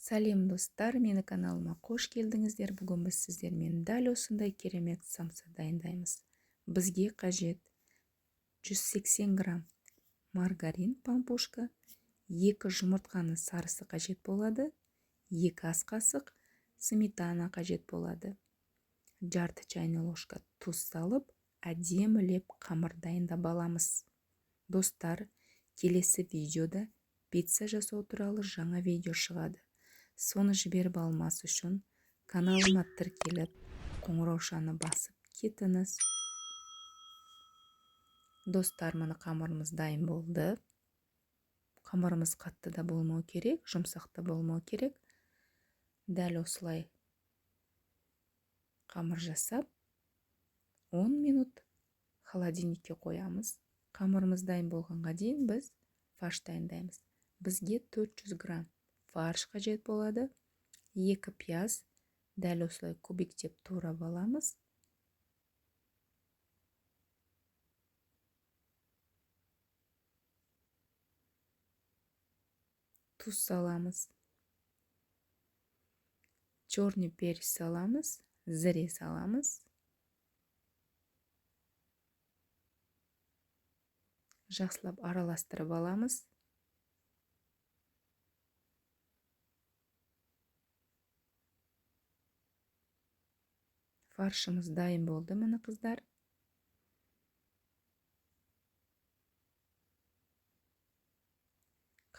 Сәлем, достар! Мені каналыма қош келдіңіздер. Бүгін біз сіздермен дәл осындай керемет самса дайындаймыз. Бізге қажет: 180 грамм маргарин, пампушка, екі жұмыртқаның сарысы қажет болады, 2 ас қасық сметана қажет болады. Жарты чайный ложка тұз салып, әдемілеп қамыр дайындап аламыз. Достар, келесі видеода пицца жасау туралы жаңа видео шығады. Соны жіберіп алмас үшін каналыма тіркеліп, қоңыраушаны басып кетіңіз. Достар, міне, қамырымыз дайын болды. Қамырымыз қатты да болмау керек, жұмсақ та болмау керек. Дәл осылай қамыр жасап, 10 минут холодильникке қоямыз. Қамырымыз дайын болғанға дейін біз фарш дайындаймыз. Бізге 400 грамм фарш қажет болады. Екі пияз дәл осылай кубиктеп турап аламыз. Тұз саламыз, черный перец саламыз, зіре саламыз. Жақсылап араластырып аламыз. Фаршымыз дайын болды, міне, қыздар.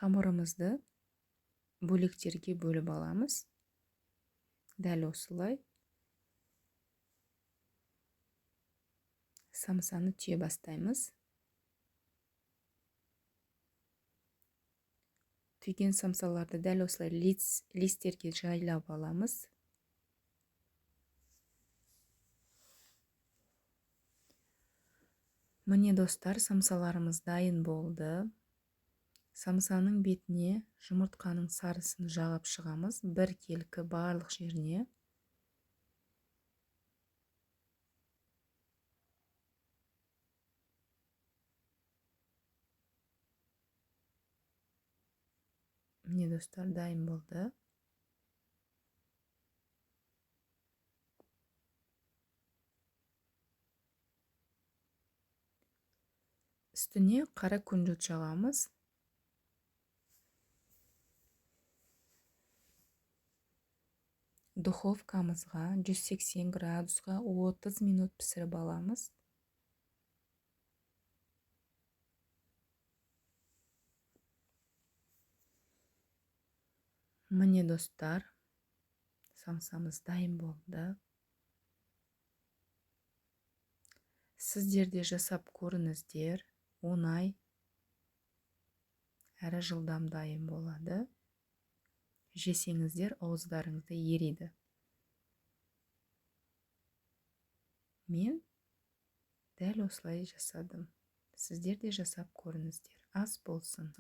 Қамырымызды бөліктерге бөліп аламыз. Дәл осылай самсаны түйе бастаймыз. Түйген самсаларды дәл осылай листерге жайлап аламыз. Міне, достар, самсаларымыз дайын болды. Самсаның бетіне жұмыртқаның сарысын жағып шығамыз біркелкі барлық жеріне. Міне, достар, дайын болды. Үстіне қара күнжіт жағамыз. Духовкамызға 180 градусқа 30 минут пісіріп аламыз. Міне, достар, самсамыз дайын болды. Сіздер де жасап көріңіздер. Оңай әрі жылдам дайын болады. Жесеңіздер, ауыздарыңызда ериді. Мен дәл осылай жасадым, сіздер де жасап көріңіздер. Ас болсын!